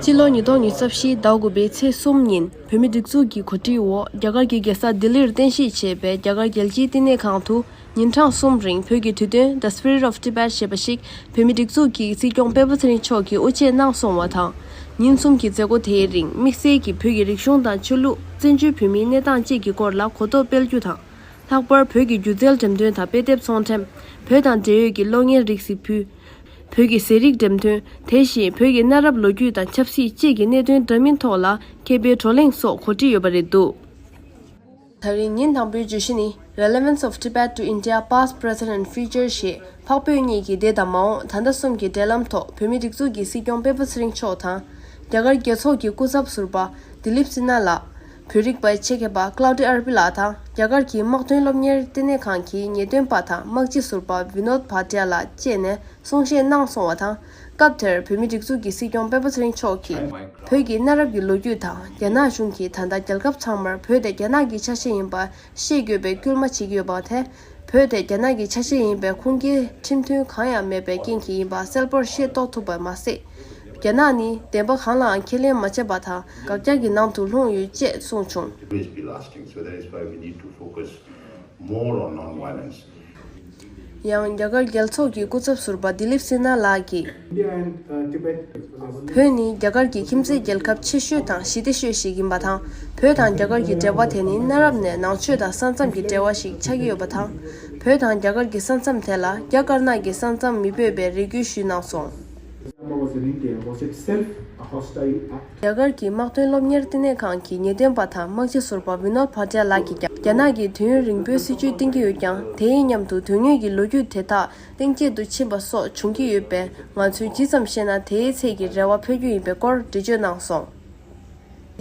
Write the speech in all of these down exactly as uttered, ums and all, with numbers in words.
ཕྱི་ལོ་ཉིས་སྟོང་ཉི་ཤུ་རྩ་བཞི་ཟླ་དགུ་པའི་ཚེས་གསུམ་ཉིན་བོད་མིའི་སྒྲིག་འཛུགས་ཀྱི་གོ་སྒྲིག་འོག་རྒྱ་གར་གྱི་རྒྱལ་ས་ལྡི་ལིར་རྟེན་གཞི་བྱས་པའི་རྒྱ་གར་རྒྱལ་སྤྱིའི་བསྟི་གནས་ཁང་དུ་ཉིན་གྲངས་གསུམ་རིང་བོད་ཀྱི་དུས་སྟོན་The Spirit of Tibet ཞེས་པ་ཞིག་བོད་མིའི་སྒྲིག་འཛུགས་ཀྱི་སྲིད་སྐྱོང་སྤེན་པ་ཚེ་རིང་མཆོག་གིས་དབུ་འབྱེད་གནང་སོང་བ་དང་། ཉིན་གསུམ་གྱི་མཛད་སྒོ་དེའི་རིང་དམིགས་བསལ་གྱིས་བོད་ཀྱི་རིག་གཞུང་དང་ཆོས་ལུགས། བཙན་བྱོལ་བོད་མིའི་གནས་སྟངས་བཅས་ཀྱི་སྐོར་ལ་གོ་རྟོགས་སྤེལ་རྒྱུ་དང་། ལྷག་པར་བོད་ཀྱི་སྒྱུ་རྩལ་འགྲེམས་སྟོན་དང་དཔེ་དེབ་ཚོང་འགྲེམས། བོད་དང་འབྲེལ་ཡོད་ཀྱི་གློག་བརྙན་རིགས་གཟིགས་ཕུལ། བོད་ཀྱི་ཟས་རིགས་འགྲེམས་སྟོན། དེ་བཞིན་བོད་ཀྱི་གནའ་རབས་ལོ་རྒྱུས་དང་ཆབ་སྲིད་བཅས་ཀྱི་གནད་དོན་འདྲ་མིན་ཐོག་ལ་མཁས་པའི་བགྲོ་གླེང་སོགས་གོ་སྒྲིག་ཡོད་པ་རེད་འདུག་ད་རིང་ཉིན་དང་པོའི་བརྗོད་གཞི་ནི། Relevance of Tibet to India, Past, Present and Future ཞེས་འཕགས་བོད་གཉིས་ཀྱི་འདས་དང་མ་འོངས། ད་ལྟ་གསུམ་གྱི་འབྲེལ་ལམ་ཐོག་བོད་མིའི་སྒྲིག་འཛུགས་ཀྱི་སྲིད་སྐྱོང་སྤེན་པ་ཚེ་རིང་མཆོག་དང་། རྒྱ་གར་རྒྱལ་ཚོགས་ཀྱི་སྐུ་ཚབ་ཟུར་པ་དི་ལིབ་སི་ན་ལགས། བོད་རིག་པའི་ཆེད་མཁས་པ་ཀླའུ་ཏི་ཨར་པི་ལགས་དང་། རྒྱ་གར་གྱི་དམག་དོན་སློབ་གཉེར་ལྟེ་གནས་ཁང་གི་ངེས་སྟོན་པ་དང་དམག་སྤྱི་ཟུར་པ་བི་ནོད་བྷ་ཏི་ཡ་ལགས་བཅས་ནས་གསུང་བཤད་གནང་སོང་བ་དང་། སྐབས་དེར་བོད་མིའི་སྒྲིག་འཛུགས་ཀྱི་སྲིད་སྐྱོང་སྤེན་པ་ཚེ་རིང་མཆོག་གིས། བོད་ཀྱི་གནའ་རབས་ཀྱི་ལོ་རྒྱུས་དང་། རྒྱ་ནག་གཞུང་གིས་ད་ལྟ་རྒྱལ་ཁབ་ཚང་མར་བོད་དེ་རྒྱ་ནག་གི་ཆ་ཤས་ཡིན་པ་ཤེས་དགོས་པའི་སྐུལ་མ་བྱེད་ཀྱི་ཡོད་པ་དེ། བོད་དེ་རྒྱ་ནག་གི་ཆ་ཤས་ཡིན་པའི་ཁུངས་སྐྱེལ་ཁྲིམས་མཐུན་གང་ཡང་མེད་པའི་རྐྱེན་གྱིས་ཡིན་པ་གསལ་པོར་ཤེས་རྟོགས་ཐུབ་པ་མ་ཟད། རྒྱ་ནག་ནི་བདེན་པ་གང་ལའང་ཁས་ལེན་མ་བྱས་པ་དང་། དགག་རྒྱག་གི་ནང་དུ་ལྷུང་ཡོད་ཅེས་གསུངས་བྱུང་། Always be lasting. So that is why we need to focus more on non-violence. ཡང་རྒྱ་གར་རྒྱལ་ཚོགས་ཀྱི་སྐུ་ཚབ་ཟུར་པ་དི་ལིབ་སི་ན་ལགས་ཀྱིས། India and, uh, Tibet. བོད་ནི་རྒྱ་གར་གྱི་ཁྱིམ་མཚེས་རྒྱལ་ཁབ་ཆེ་ཤོས་དང་ཞི་བདེ་ཤོས་ཤིག་ཡིན་པ་དང་། བོད་དང་རྒྱ་གར་གྱི་འབྲེལ་བ་དེ་ནི་གནའ་རབས་ནས་ནང་ཆོས་དང་ས་མཚམས་ཀྱི་འབྲེལ་བ་ཞིག་ཆགས་ཀྱི་ཡོད་པ་དང་། བོད་དང་རྒྱ་གར་གྱི་ས་མཚམས་དེ་ལ་རྒྱ་དཀར་ནག་གི་ས་མཚམས་མི་ཕོད་པའི་རེ་སྐུལ་ཞུས་གནང་སོང་། Yama was in India was itself a hostile act. རྒྱ་གར་གྱི་དམག་དོན་སློབ་གཉེར་ལྟེ་གནས་ཁང་གི་ངེས་སྟོན་པ་དང་དམག་སྤྱི་ཟུར་པ་བི་ནོད་བྷ་ཏི་ཡ་ལགས་ཀྱིས་ཀྱང་། རྒྱ་ནག་གིས་དུས་ཡུན་རིང་པོའི་སྲིད་བྱུས་བཏིང་གི་ཡོད་ཀྱང་། དེའི་མཉམ་དུ་དོན་དངོས་ཀྱི་ལོ་རྒྱུས་དེ་དག་གཏིང་བརྗེད་དུ་ཕྱིན་པ་སོགས་བྱུང་གི་ཡོད་པས། ང་ཚོས་ཇི་ཙམ་ཤེས་ན་དེའི་ཚད་ཀྱི་རེ་བ་འཕོ་རྒྱུ་ཡིན་པའི་སྐོར་འགྲེལ་བརྗོད་གནང་སོང་།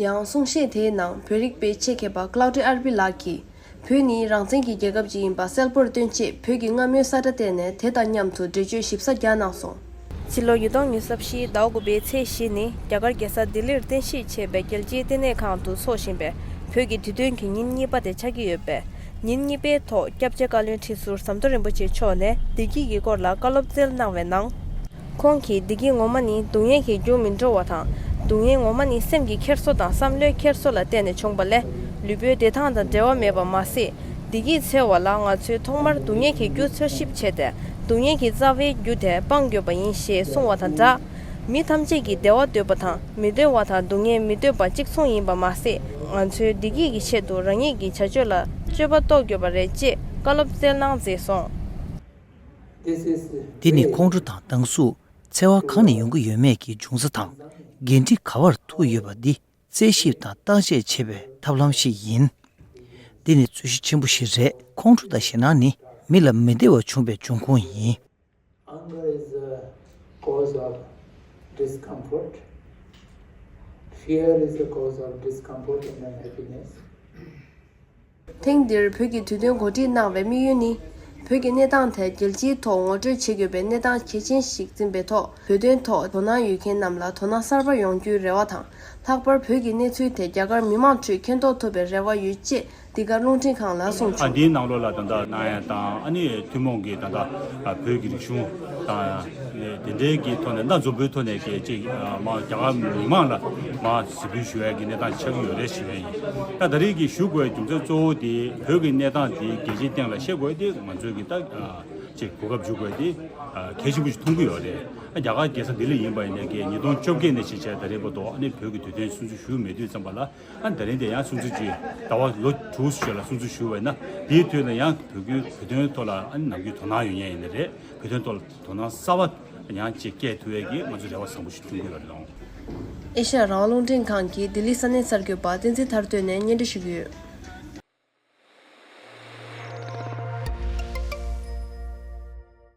ཡང་གསུང་བཤད་དེའི་ནང་བོད་རིག་པའི་ཆེད་མཁས་པ་ཀླའུ་ཏི་ཨར་པི་ལགས་ཀྱིས། བོད་ནི་རང་བཙན་གྱི་རྒྱལ་ཁབ་ཅིག་ཡིན་པ་གསལ་པོར་སྟོན་ཆེད། བོད་ཀྱི་སྔ་མོའི་ས་ཁྲ་བལྟས་ནས་དེ་དང་མཉམ་དུ་འགྲེལ་བརྗོད་ཞིབ་ཚགས་རྒྱག་གནང་སོང་། ཕྱི་ལོ་ཉིས་སྟོང་ཉི་ཤུ་རྩ་བཞི་ཟླ་དགུ་པའི་ཚེས་བཞི་ནི་རྒྱ་གར་རྒྱལ་ས་ལྡི་ལིར་རྟེན་གཞི་བྱས་པའི་རྒྱལ་སྤྱིའི་བསྟི་གནས་ཁང་དུ་འཚོགས་བཞིན་པའི་བོད་ཀྱི་དུས་སྟོན་གྱི་ཉིན་གཉིས་པ་དེ་ཆགས་ཀྱི་ཡོད་པས། ཉིན་གཉིས་པའི་ཐོག་སྐྱབས་རྗེ་བཀའ་བློན་ཁྲི་ཟུར་ཟམ་གདོང་རིན་པོ་ཆེ་མཆོག་ནས་བདེ་སྐྱིད་ཀྱི་སྐོར་ལ་བཀའ་སློབ་སྩལ་གནང་བའི་ནང་། ཁོང་གིས་བདེ་སྐྱིད་ངོ་མ་ནི་སྡུག་བསྔལ་གྱི་རྒྱུ་མིན་འགྲོ་བ་དང་། སྡུག་བསྔལ་ངོ་མ་ནི་སེམས་ཀྱི་འཁྱེར་སོ་དང་བསམ་བློའི་འཁྱེར་སོ་ལ་བརྟེན་ནས་བྱུང་བ་ལས། ལུས་པོའི་བདེ་ཐང་དང་འབྲེལ་བ་མེད་པ་མ་ཟད། བདེ་སྐྱིད་འཚོལ་བ་ལ་ང་ཚོས་ཐོག་མར་སྡུག་བསྔལ་གྱི་རྒྱུ་འཚོལ་ཞིབ་བྱས་ཏེ། སྡུག་བསྔལ་གྱི་རྩ་བའི་རྒྱུ་དེ་སྤང་དགོས་པ་ཡིན་ཞེས་གསུངས་བ་དང་སྦྲགས། མི་ཐམས་ཅད་ཀྱིས་བདེ་བ་འདོད་པ་དང་མི་བདེ་བ་དང་སྡུག་བསྔལ་མི་འདོད་པ་གཅིག་མཚུངས་ཡིན་པ་མ་ཟད། ང་ཚོས་བདེ་སྐྱིད་ཀྱི་ཆེད་དུ་རང་ཉིད་ཀྱི་བྱ་སྤྱོད་ལ་སྤྱོད་པ་རྟོགས་དགོས་པ་རེད་ཅེས་བཀའ་སློབ་སྩལ་གནང་མཛད་སོང་། འདི་ནི་ཁོང་ཁྲོ་དང་སྡང་ཟུག་འཚེ་བ་གང་ནས་ཡོང་གི་ཡོད་མེད་ཀྱི་འབྱུང་རྩ་དང་། འགན་འཁྲི་ག་པར་ཐུག་ཡོད་པ་འདི་རྩད་ཞིབ་དང་བརྟག་དཔྱད་བྱེད་པའི་ཐབས་ལམ་ཞིག་ཡིན། འདི་ནི་རྩོད་གཞི་ཆེན་པོ་ཞིག་རེད། ཁོང་ཁྲོ་དང་ཞེད་སྣང་ནི་མི་ལ་མི་བདེ་བ་བྱུང་བའི་འབྱུང་ཁུངས་ཡིན། Anger is the cause of discomfort. Fear is the cause of discomfort and unhappiness. ཐེངས་འདིར་བོད་ཀྱི་དུས་སྟོན་གོ་སྒྲིག་གནང་བའི་དམིགས་ཡུལ་ནི། བོད་ཀྱི་གནས་སྟངས་དེ་རྒྱལ་སྤྱིའི་ཐོག་ངོ་སྤྲོད་བྱེད་དགོས་པའི་གནས་སྟངས་གལ་ཆེན་ཞིག་འཛིན་པའི་ཐོག་བོད་དོན་ཐོག་དོ་སྣང་ཡོད་མཁན་རྣམས་ལ་དོ་སྣང་གསར་པ་ཡོང་རྒྱུའི་རེ་བ་དང་། ལྷག་པར་བོད་ཀྱི་གནས་ཚུལ་དེ་རྒྱ་གར་མི་མང་ཁྲོད་མཁྱེན་རྟོགས་ཐུབ་པའི་རེ་བ་ཡོད་ཅེས་འདི་ག་རླུང་འཕྲིན་ཁང་ལ་གསུངས་ཨ། བྱུང་། འདིའི་ནང་ལོགས་ལ་ད་ལྟ་གནང་ཡ་དང་། ཨ་ནི་ཐུན་མོང་གི་ད་ལྟ་བོད་ཀྱི་རིག་གཞུང་དང་དེ་འབྲེལ་གྱི་ཐོག་ནས་སྣ་འཛོམས་པོའི་ཐོག་ནས་ཀྱི་ཅིག་མ་རྒྱ་གར་མི་མང་ལ་མ་གཟིགས་འབུལ་ཞུ་ཡ་གི་གནས་སྟངས་ཆགས་ཀྱི་ཡོད་རེད་ཞུ་ཡ་ཡིན། ད་ད་རེས་ཀྱི་ཞུ་དགོས་པའི་རྒྱུ་མཚན་གཙོ་བོ་དེ་བོད་ཀྱི་གནས་སྟངས་དེ་རྒྱལ་སྤྱིའི་སྟེང་ལ་བཤད་དགོས་དེ་ང་ཚོས་ཀྱི་ད་ཅིག་གོ་སྐབས་འཇུག་དགོས་དེ་གལ་ཆེན་པོ་ཞིག་མཐོང་གི་ཡོད་རེད། རྒྱ་གར་རྒྱལ་ས་ལྡི་ལི་ཡིན་པ་ཡིན་ནའི་ཀྱི་ཉིས་སྟོང་བཅོ་བརྒྱད་ནས་བྱས་བྱས་ད་རེས་བར་དུ་ཨ་ནི་བོད་ཀྱི་དུས་སྟོན་སྲུང་བརྩི་ཞུ་མེད་དུས་ཙམ་པ་ལ། ཨ་ནི་ད་རིང་དེ་ཡང་སྲུང་བརྩི་ཅིག་ཟླ་བ་ལོ་དྲུག་ཙམ་ལ་སྲུང་བརྩི་ཞུ་བས་ན། དེའི་དུས་ལ་ཡང་བོད་ཀྱི་བོད་དོན་ཐོག་ལ་ཨ་ནི་ནམ་རྒྱུན་དོ་སྣང་ཡོད་མཁན་ཡིན་ནི་རེད། བོད་དོན་ཐོག་ལ་དོ་སྣང་གསར་པ་ཡང་ཅིག་སྐྱེས་ཐུབ་ཡས་ཀྱི་ང་ཚོ་རེ་བ་བཟང་པོ་ཞིག་བསྐྲུན་གྱི་ཡོད་རེད་ལགས། ཨེ་ཤ་ཡ་རང་དབང་རླུང་འཕྲིན་ཁང་གི་ལྡི་ལི་ས་གནས་གསར་འགོད་པ་བསྟན་འཛིན་ཐར་སྟོན་ནས་སྙན་སྒྲོན་ཞུ་གི་ཡོད།